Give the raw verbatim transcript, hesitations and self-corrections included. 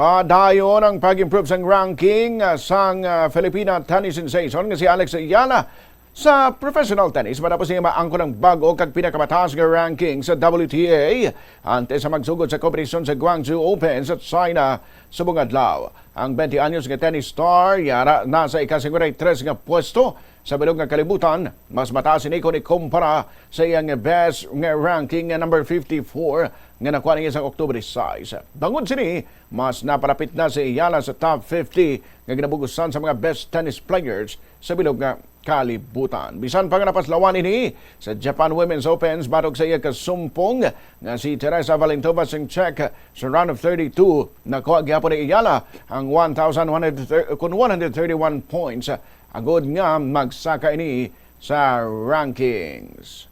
Ah, dayon ang pag-improve sang ranking, ah, sang, ah, Filipina Tennis Sensation nga si Alex Ayala sa professional tennis matapos niya maangkon ang bag-o kag pinakamataas nga ranking sa W T A antes sa magsugod sa kompetisyon sa Guangzhou Open sa China subong adlaw. Ang twenty anyos nga tennis star yara na sa ika-singkwenta y tres nga pwesto sa bilog nga kalibutan, mas mataas ini kon ikumpara sa iyang best nga ranking nga number fifty-four nga nakuha niya sa October sais. Bangod sini, mas napalapit na si Ayala sa top fifty nga ginabugusan sa mga best tennis players sa bilog nga kalibutan. Bisan pa nga napaslawan ini sa Japan Women's Opens batok sa iya kasumpong nga si Teresa Valentova sang Czech sa round of thirty-two, nakuha gyapon ni Ayala ang one thousand one hundred, kun one hundred thirty-one points agod nga magsaka ini sa rankings.